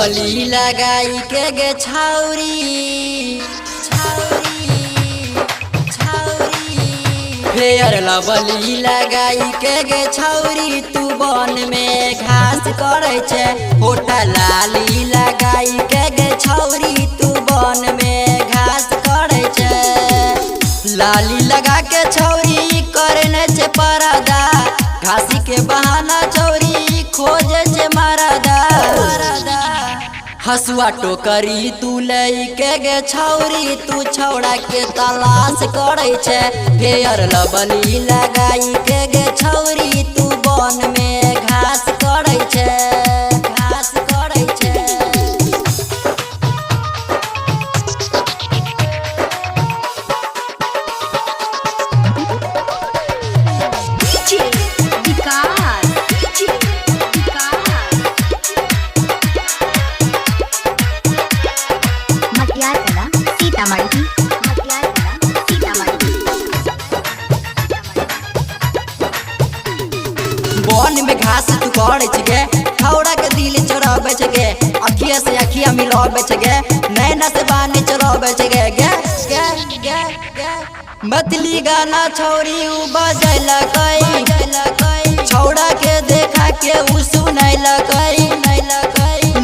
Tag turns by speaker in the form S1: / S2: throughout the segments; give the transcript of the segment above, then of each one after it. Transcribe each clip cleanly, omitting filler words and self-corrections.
S1: लबली लगाई के गे छाउरी छाउरी छाउरी। फेयर लबली लगाई के गे छाउरी तू बन में घास करे छे। होठा लाली लगाई के गे छाउरी तू बन में घास करे छे। लाली लगा के छौरी करे न छे परदा, घासी के बहाना छौरी खोजे छे मरदा। हसुआ टोकरी तू लई के गे छौरी तू छौड़ा के तलाश करे छे। फेयर लबली लगाई के गे छौरी तू बन में घास करे छे, घास करे छे।
S2: DJ Vikas DJ Vikas Matiyarkala Sitamarhi Matiyarkala Sitamarhi.
S1: बन में घास तू करे छे छौड़ा के दिल चोराबे छे गे। अखिया से अखिया मिलाबे छे गे, नैना से बानी चोराबे छे गे गे गे गे गे। मैथिली गाना छौरी उ बजैलकै, छौड़ा के देखा के उ सुनैलकै।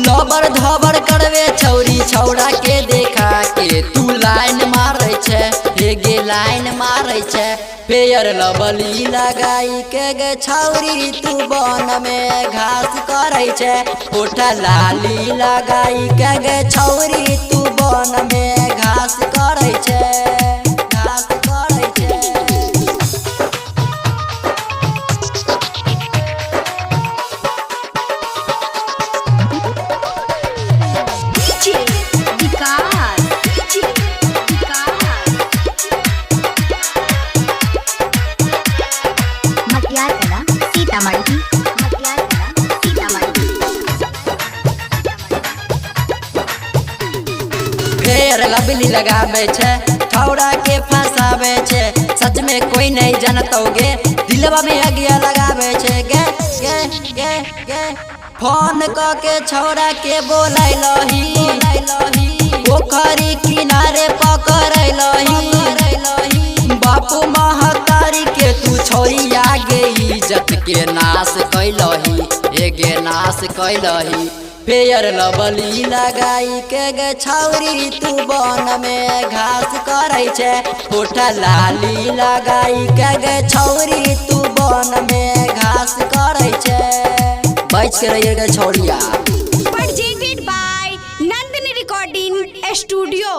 S1: लबर धबर करबे छौरी छौड़ा के देखा के तू लाइन मारै छे, हे गे लाइन मारै छे। फेयर लबली लगाई के गे छौरी तू बन में घास करे छे। होठा लाली लगाई के गे छौरी तू बन में घास करे छे, घास करे छे।
S2: DJ Vikas DJ Vikas Matiyarkala Sitamarhi Matiyarkala Sitamarhi.
S1: फेर लबली लगाबे छे छौड़ा के फंसाबे छे। सच में कोई नहीं जानतोगे दिलवा में अगिया लगाबे छे गे गे गे गे। फोन क के छौड़ा के बोलैलही, पोखरी किनारे पकड़ैलही। बापू महतारी के तू छौरिया गे इज्जत के नाश कैलही, हे गे नाश कैलही। फेयर लबली लगाई के गे छौरी तू बन में घास करे छे। होठा लाली लगाई के गे छौरी तू बन में घास करे छे। बच के रहिए गे छौरिया।
S2: Presented by Nandini Recording Studio.